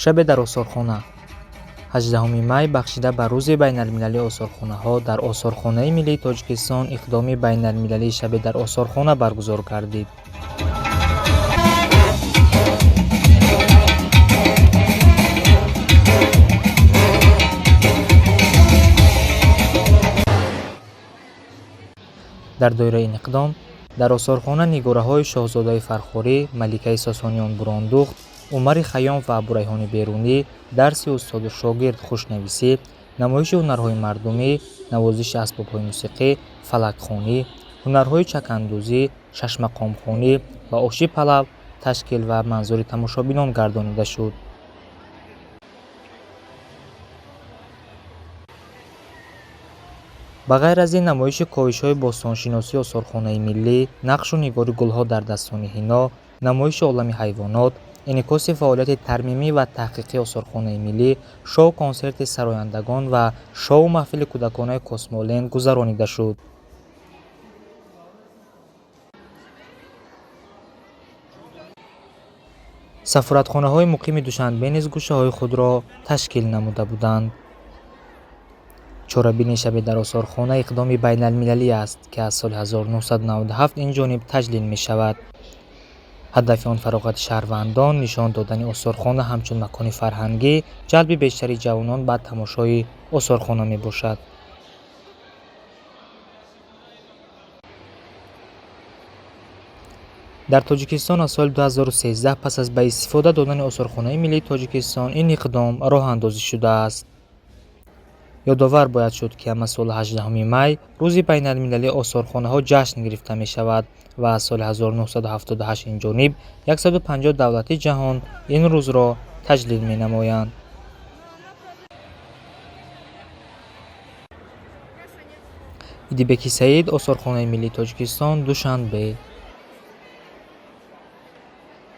Шабе дар осорхона. 18 май бахшида ба Рӯзи байналмилалии осорхонаҳо дар Осорхонаи миллии Тоҷикистон иқдоми байналмилалии Шабе дар осорхона баргузор гардид. Дар доираи ин иқдом дар осорхона нигораҳои шоҳзодаи Фархорӣ, маликаи Сосониён Бурондухт, Умари Хайём ва Абурайҳони Берунӣ, дарси устоду шогирд, хушнависӣ, намоиши ҳунарҳои мардумӣ, навозиши асбобҳои мусиқӣ, фалакхонӣ, ҳунарҳои чакандӯзӣ, шашмақомхонӣ ва оши палав ташкил ва манзури тамошобинон гардонида шуд. Ба ғайр аз ин, намоиши ковишҳои бостоншиносии Осорхонаи миллӣ, нақшу нигори гулҳо дар дастони ҳино, намоиши олами ҳайвонот, инъикоси фаъолияти тармимӣ ва таҳқиқии Осорхонаи миллӣ, шоу-консерти сарояндагон ва шоу-маҳфили кӯдаконаи Космоленд гузаронида шуд. Сафоратхонаҳои муқими Душанбе низ гӯшаҳои худро ташкил намуда буданд. Чорабинии Шабе дар осорхона иқдоми байналмилалӣ аст, ки аз соли 1997 ин ҷониб таҷлил мешавад. Ҳадафи он фароғати шаҳрвандон, нишон додани осорхона ҳамчун макони фарҳангӣ, ҷалби бештари ҷавонон ба тамошои осорхона мебошад. Дар Тоҷикистон аз соли 2013 пас аз ба истифода додани Осорхонаи миллии Тоҷикистон ин иқдом роҳандозӣ шудааст. Ёдовар бояд шуд, ки ҳама сола 18 май Рӯзи байналмилалии осорхонаҳо ҷашн гирифта мешавад ва аз соли 1978 ин ҷониб 150 давлати ҷаҳон ин рӯзро таҷлил менамоянд. Идибеки Саид, Осорхонаи миллии Тоҷикистон, Душанбе.